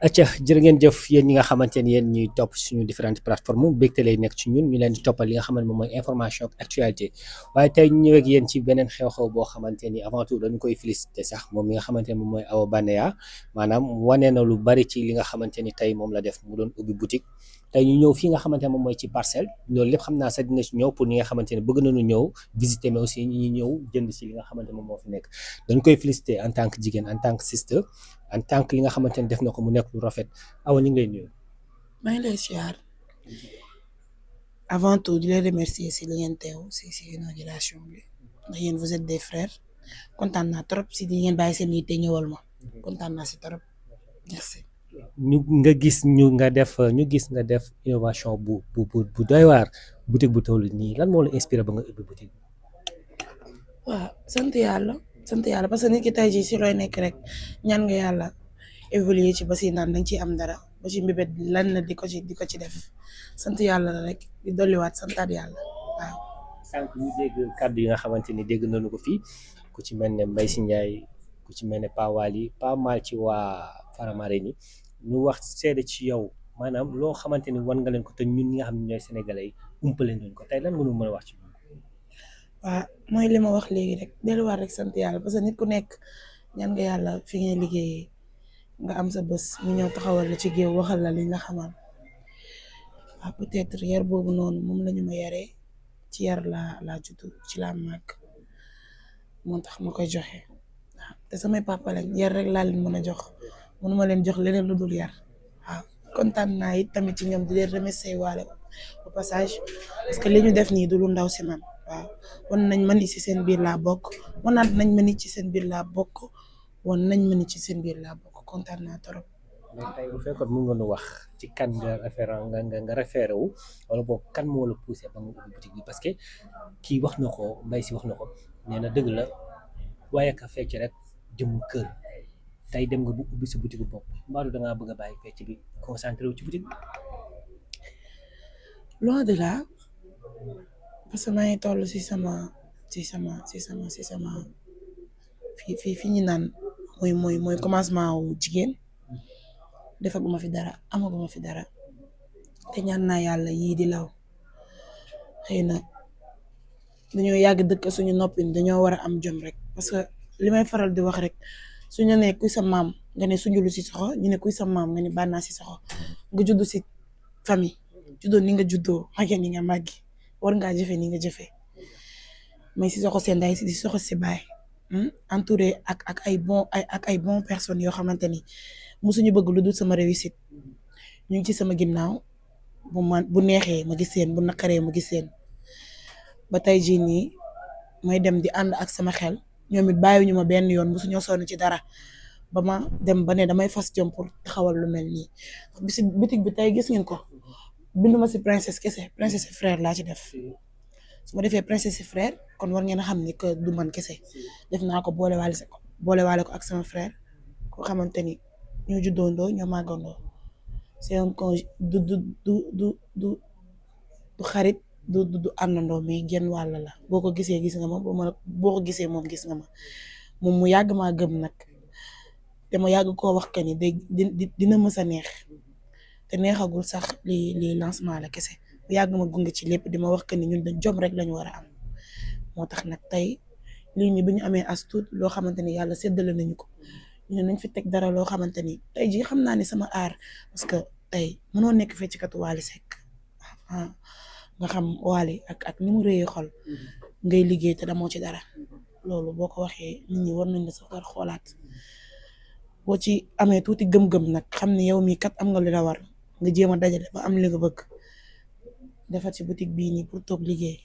acca jërë ngeen jëf yéen ñi nga xamante ni yéen ñuy topp suñu différentes plateformes bégte lay nekk ci ñun ñu leen di toppal li nga xamante moom mooy information ak actualité waaye tey ñu ñëw ak yéen ci beneen xew-xew boo xamante ni avant tout dañu koy félicité sax moom mi nga xamante ni moom mooy Awa Banaya maanaam wane na lu bari ci li nga xamante ni tey moom la def mu doon ubbi boutique tey ñu ñëw fii nga xamante ne moom mooy ci parcelle loolu lépp xam naa sax dina ci ñëw pour ñi nga xamante ne bëgg nañu ñëw visiter mais aussi ñi ñëw jënd ci li nga xamante moom moo fi nekk dañ koy félicité en tant que jigéen en tant que sister en tant que li nga xamante ne def na ko mu nekk lu rafet awa ñu ngi lay nuyu. maa ngi lay siyaar avant tout di leen remercier si li ngeen teew si inauguration bi ndax yéen vous êtes des frères kontaan naa trop si di ngeen bàyyi seen yitte ñëwal ma kontaan naa si trop merci. ñu gis nga def innovation bu doy waar boutique bu toll nii lan moo la inspiré ba nga ubbi boutique bi. waaw sant yàlla parce que nit ki tey jii si looy nekk rek ñaan nga yàlla évoluer ci ba si naan dañ ciy am dara ba ci mbébét lan na di ko ci def sant yàlla la rek di dolliwaat santaat yàlla waaw. sànq ñu dégg kàddu yi nga xamante ni dégg nañu ko fii ku ci mel ne Mbaye Sy Ndiaye ku ci mel ne Pa Wally pas mal ci waa Faramareen yi ñu wax seede ci yow maanaam loo xamante ni wan nga leen ko te ñun ñi nga xam ne ñooy sénégalais yi umpale nañ ko tey lan nga ñu mën a wax ci moom. waaw mooy li ma wax léegi rek delluwaat rek sant yàlla parce que nit ku nekk ñaan nga yàlla fi ngay liggéeyee nga am sa bés ñu ñëw taxawal la ci géew waxal la liñ la xamal waaw peut-être yar boobu noonu moom lañu ma yaree ci yar laa juddu ci laa màgg moo tax ma koy joxe waaw te samay papa lañ yar rek laa leen mën a jox mënuma leen jox leneen lu dul yar waaw kontaan naa it tamit ci ñoom di leen remercier waale au passage parce que li ñu def nii du lu ndaw si man waaw wan nañ ma ni ci seen biir laa bokk wanaat nañ ma ni ci seen biir laa bokk wan nañ ma ni ci seen biir laa bokk kontaan naa trop. mais tey bu fekkoon mën nga nu wax ci kan nga référé wu wala boog kan moo la poussé ba nga ubbi boutique bi parce que kii wax na ko Mbaye Sy wax na ko nee na dëgg la waaye ka fecc rek jëm kër tey dem nga bu ubbi sa boutique bopp mbaaru da ngaa bëgg a bàyyi fecc bi concentré wu ci boutique bi. loin de là parce que maa ngi toll si sama fi ñu naan mooy commencement wu jigéen defaguma fi dara amaguma fi dara te ñaan naa yàlla yii di law xëy na dañoo yàgg dëkk suñu noppin dañoo war a am jom rek parce que li may faral di wax rek suñu ne kuy sa maam nga ne Soundiouly Cissokho ñu ne kuy sa maam nga ne Banna Cissokho nga judd si famille juddoo ni nga juddoo màggee ni nga màggi war ngaa jëfe ni nga jëfe mais Cissokho seen ndey si Cissokho si baay entouré ak ay bon personnes yoo xamante ni musuñu bëgg lu dul sama réussite ñu ngi ci sama ginnaaw bu neexee ma gis seen bu naqaree ma gis seen ba tey jii nii may dem di ànd ak sama xel ñoom it bàyyiwuñu ma benn yoon musuñoo sonn ci dara ba ma dem ba ne damay fas jom pour taxawal lu mel nii bisi bitig bi tey gis ngeen ko binduma si princesse kese princesse et frère laa ci def su ma defee princesse et frère kon war ngeen a xam ni que du man kese def naa ko boolewaale ko ak sama frère koo xamante ni ñoo juddoondoo ñoo màggandoo c'est un con du xarit du àndandoo mais genn wàll la boo ko gisee gis nga ma boo ko gisee moom gis nga ma moom mu yàgg maa gëm nag te ma yàgg koo wax que ni dina mës a neex te neexagul sax li lancement la kese mu yàgg ma gunge ci lépp di ma wax que ni ñun dañ jom rek lañu war a am moo tax nag tey lii nii bi ñu amee as tuut loo xamante ni yàlla séddale nañu ko ñu ne nañ fi teg dara loo xamante ni tey jii xam naa ni sama aar parce que tey mënoo nekk fee ci katu Wally Seck nga xam Wally ak ni mu rëyee xol ngay liggéey te damoo ci dara loolu boo ko waxee nit ñi war nañ la sax war xoolaat boo ci amee tuuti gëm-gëm nag xam ni yow mii kat am nga li la war nga jéem a dajale ba am li nga bëgg defar ci boutique bii nii pour toog liggéey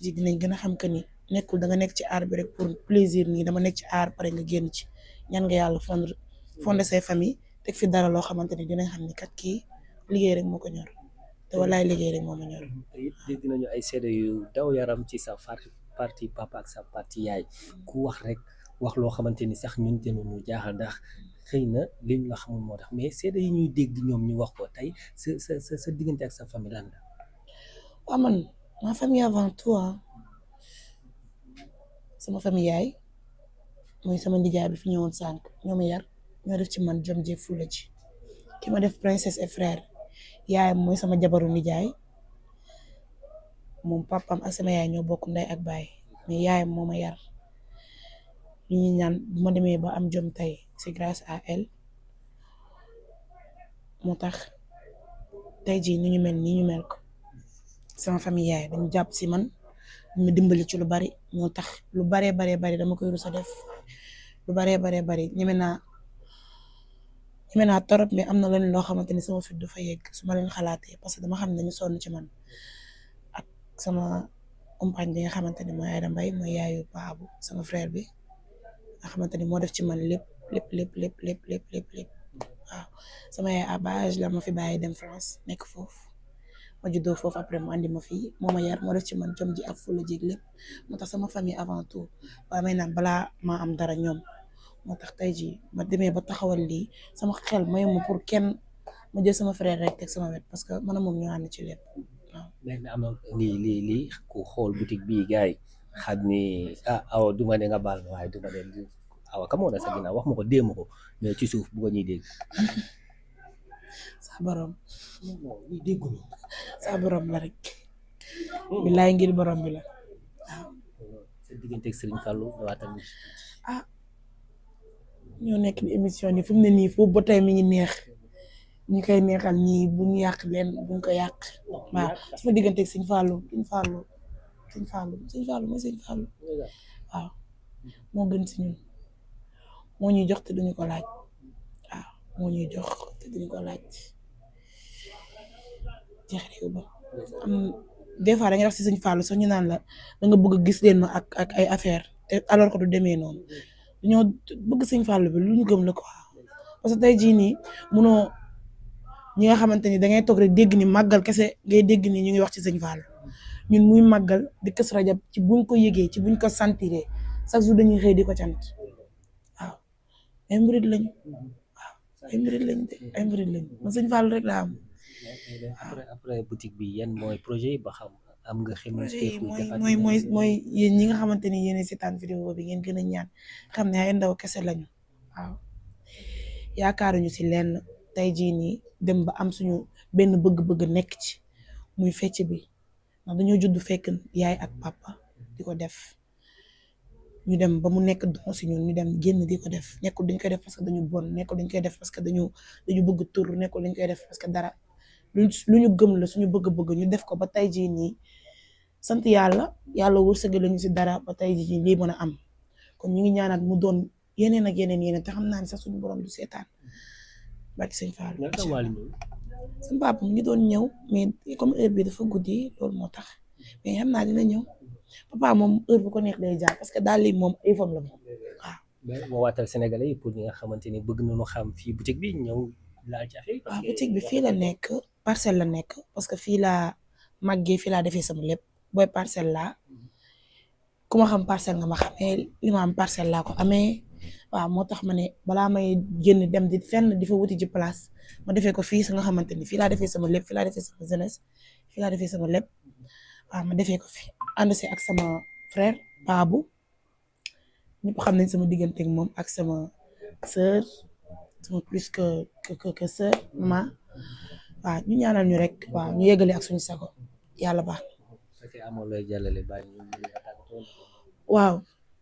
ci dinañ gën a xam que ni nekkul da nga nekk ci aar bi rek pour plaisir nii dama nekk ci aar pare nga génn ci ñaan nga yàlla fondé say famille teg fi dara loo xamante ni dinañ xam ni kat kii liggéey rek moo ko ñor te walaay liggéey rek moo ma ñor. dégg nañu ay seede yu daw yaram ci sa parti papa ak sa parti yaay ku wax rek wax loo xamante ni sax ñun te ñu jaaxal ndax xëy na liñ la xamul moo tax mais seede yi ñuy dégg ñoom ñu wax ko tey sa diggante ak sa famille lan la. waaw man ma famille avant tout sama famille yaay mooy sama nijaay bi fi ñëwoon sànq ñoo ma yar ñoo def ci man jom jeeg fulla ji ki ma def princesse et frère yaayam mooy sama jabaru nijaay moom papam ak sama yaay ñoo bokk ndey ak baay mais yaayam moo ma yar ñu ñuy ñaan bu ma demee ba am jom tey c'est grâce à elle moo tax tey jii ni ñu mel nii ñu mel ko sama famille yaay dañu jàpp si man ñu dimbali ci lu bari moo tax lu baree bari dama koy rus a def lu baree bari ñeme naa torop mais am na leneen loo xamante ni sama fit du fa yegg su ma leen xalaatee parce que dama xam ne dañu sonn ci man ak sama compagne bi nga xamante ni mooy Aïda Mbaye mooy yaayu Baabu sama frère bi nga xamante ni moo def ci man lépp waaw sama yaay à bas âge la ma fi bàyyi dem France nekk foofu ma juddoo foofu après mu andi ma fii moo ma yar moo def ci man jom ji ak fulla ji lépp moo tax sama famille avant tout waaye may naan balaa maa am dara ñoom moo tax tey jii ma demee ba taxawal lii sama xel mayuma pour kenn ma jël sama frère rek teg sama wet parce que man moom ñu ànd ci lépp waaw. léegi am na lii ku xool boutique bii gars yi xam ni awa du ma ne nga baal ma waaye du ma ne awa ka moo na sa ginnaaw wax ma ko dee ma ko mais ci suuf bu ko ñuy dégg. sa borom sa borom la rek. bilaay ngir borom bi la waaw. sa diggante ak Serigne Fallou waa tamit. ñoo nekk ni émission ni fu mu ne nii foofu ba tey mi ngi neex ñu koy neexal ñii bu ñu yàq leen buñ ko yàq waaw sama diggante ak Serigne Fallou mooy Serigne Fallou waaw moo gën si ñun moo ñuy jox te duñu ko laaj waaw moo ñuy jox te duñu ko laaj jeex réew ba am des fois da ngay wax si Serigne Fallou sax ñu naan la da nga bëgg gis leen ma ak ay affaire te alors que du demee noonu dañoo bëgg Serigne Fallou bi lu ñu gëm la quoi parce que tey jii nii munoo ñi nga xamante ni da ngay toog rek dégg ni màggal kese ngay dégg ni ñu ngi wax ci Serigne Fallou ñun muy màggal di kës rajab ci buñ ko yëgee ci buñ ko sentiree chaque jour dañuy xëy di ko cant waaw ay murid lañ man Serigne Fallou rek laa am. après boutique bi yan mooy projet yi ba xam am nga xëy projet yi mooy yéen ñi nga xamante ni yéen seetaan vidéo bi ngeen gën a ñaan xam ne ay ndaw kese lañu waaw yaakaaruñu si lenn tey jii nii dem ba am suñu benn bëgg-bëgg nekk ci muy fecc bi ndax dañoo judd fekk yaay ak papa di ko def ñu dem ba mu nekk don si ñun ñu dem génn di ko def nekkul dañ koy def parce que dañu bon nekkul dañ koy def parce que dañu bëgg tur nekkul dañ koy def parce que dara lu ñu gëm la suñu bëgg-bëgg ñu def ko ba tey jii nii sant yàlla wërsëgal lañu si dara ba tey jii lii mën a am kon ñu ngi ñaanaat mu doon yeneen ak yeneen te xam naa ne sax suñu borom du seetaan barki Sëñ Fallou. sama papa mu ngi doon ñëw mais comme heure bi dafa guddi loolu moo tax mais xam naa dina ñëw papa moom heure bu ko neex day jaar parce que daal lii moom ay fam la moom waaw. moo waatal Sénégalais yi pour ñi nga xamante ni bëgg nañu xam fii boutique bi ñëw laal ci affaire yi. waaw boutique bi fii la nekk parcelle la nekk parce que fii laa màggee fii laa defee sama lépp booy parcelle laa ku ma xam parcelle nga ma xamee li ma am parcelle laa ko amee waaw moo tax ma ne balaa may génn dem di fenn di fa wuti ci place ma defee ko fii si nga xamante ni fii laa defee sama lépp fii laa defee sama jeunesse fii laa defee sama lépp waaw ma defee ko fi ànd si ak sama frère Babou ñëpp xam nañ sama diggante ak moom ak sama sœur sama plus que sœur ma waaw ñu ñaanal ñu rek waaw ñu yeggale ak suñu sago yàlla baax waaw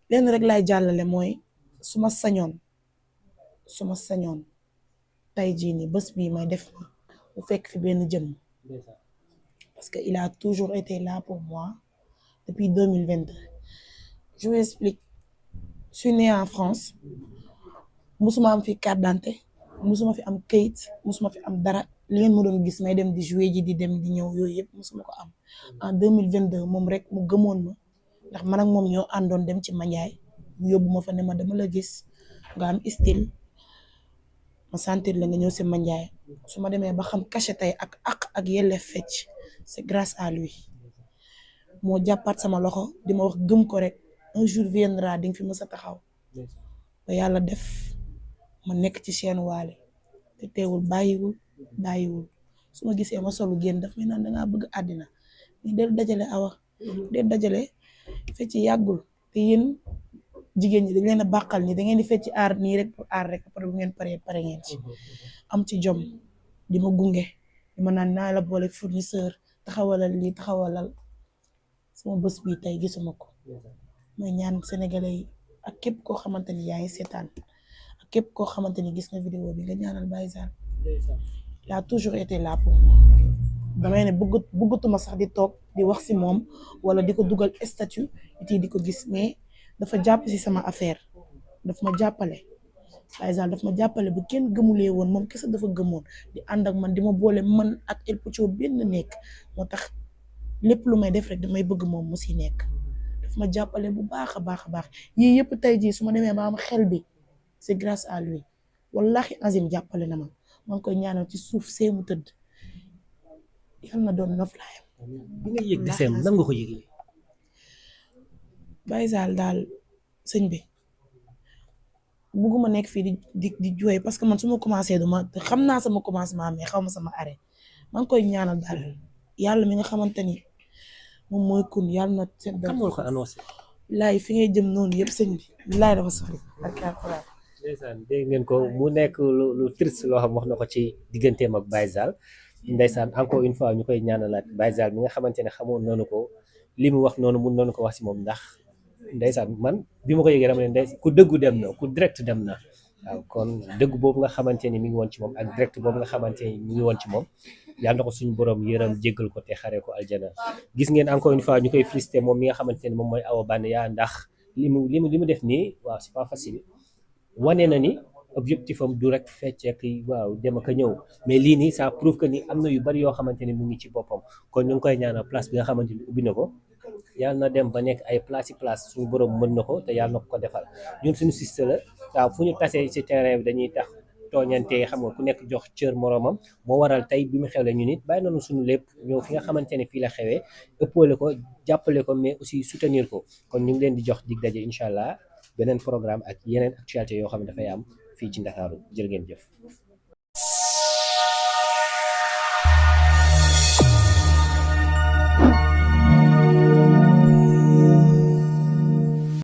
lenn rek laay jàllale mooy su ma sañoon tey jii nii bés bii may def ni mu fekk fi benn jëm parce que il a toujours été là pour moi depuis 2022 je vous explique je suis née en France musuma am fi carte d'identité musuma fi am kayit musuma fi am dara li ngeen ma doon gis may dem di jouer ji di dem di ñëw yooyu yëpp musuma ko am en 2022 moom rek mu gëmoon ma ndax man ak moom ñoo àndoon dem ci Mandiaye mu yóbbu ma fa ne ma dama la gis nga am style ma sentir la nga ñëw si Mandiaye su ma demee ba xam cachet tey ak yelleef fecc c'est grâce à lui moo jàppaat sama loxo di ma wax gëm ko rek un jour viendra di nga fi mës a taxaw ba yàlla def ma nekk ci chaîne Wally te teewul bàyyiwul su ma gisee ma solu génn daf may naan dangaa bëgg àddina ni del dajale awa del dajale fecc yàggul te yéen jigéen ñi dañ leen a bàqal ni da ngeen di fecc aar nii rek pour aar rek après bu ngeen pare ngeen ci am ci jom di ma gunge di ma naan naa la boole fournisseur taxawalal lii taxawalal sama bés bi tey gisuma ko may ñaan sénégalais yi ak képp koo xamante ni yaa ngi seetaan ak képp koo xamante ni gis nga vidéo bi nga ñaanal Baye Zale il a toujours été là pour moi damay ne bëggatuma sax di toog di wax si moom wala di ko dugal statut nit yi di ko gis mais dafa jàpp si sama affaire daf ma jàppale Baye Zale daf ma jàppale bu kenn gëmulee woon moom kese dafa gëmoon di ànd ak man di ma boole man ak El Pocho benn nekk moo tax lépp lu may def rek damay bëgg moom mu si nekk daf ma jàppale bu baax a baax a baax yii yëpp tey jii su ma demee ba am xel bi c'est grâce à lui wallahi azim jàppale na ma maa ngi koy ñaanal ci suuf see mu tëdd yal na doon noflaayam. bi nga yëg deseem nan nga ko yëgee. Baye Zale daal sëñ bi bugguma nekk fii di jooy parce que man su ma commencé duma xam naa sama commencement mais xaw ma sama arrêt maa ngi koy ñaanal daal yàlla mi nga xamante ni moom mooy kun yàlla na seen kan moo ko annoncé. laay fi ngay jëm noonu yëpp sëñ bi laay dafa sori ak alxuraan. ndeysaan dégg ngeen ko mu nekk lu triste loo xam wax na ko ci digganteem ak Baye Zale ndeysaan encore une fois ñu koy ñaanalaat Baye Zale mi nga xamante ne xamoon noonu ko li mu wax noonu mun noonu ko wax si moom ndax ndeysaan man bi ma ko yëgee dama ne ku dëggu dem na ku direct dem na waaw kon dëgg boobu nga xamante ni mi ngi woon ci moom ak direct boobu nga xamante ni mi ngi woon ci moom yàlla na ko suñu borom yërëm jéggal ko te xaree ko aljana gis ngeen encore une fois ñu koy félicité moom mi nga xamante ni moom mooy Awa Banaya ndax li mu def nii waaw c'est pas facile wane na ni objectif am du rek fecceek waaw dem ak a ñëw mais lii nii ça prouve que ni am na yu bari yoo xamante ni mu ngi ci boppam kon ñu ngi koy ñaanal place bi nga xamante ni ubbi na ko yàlla na dem ba nekk ay place suñu borom mën na ko te yàlla na ko defal ñun suñu système la waaw fu ñu tasee ci terrain bi dañuy tax tooñante xam nga ku nekk jox cër moroomam moo waral tey bi mu xewle ñu nit bàyyi nañu suñu lépp ñëw fi nga xamante ne fii la xewee ëppale ko jàppale ko mais aussi soutenir ko kon ñu ngi leen di jox dig daje incha allah beneen programme ak yeneen actualité yoo xam ne dafay am fii ci Ndakaaru jërë ngeen jëf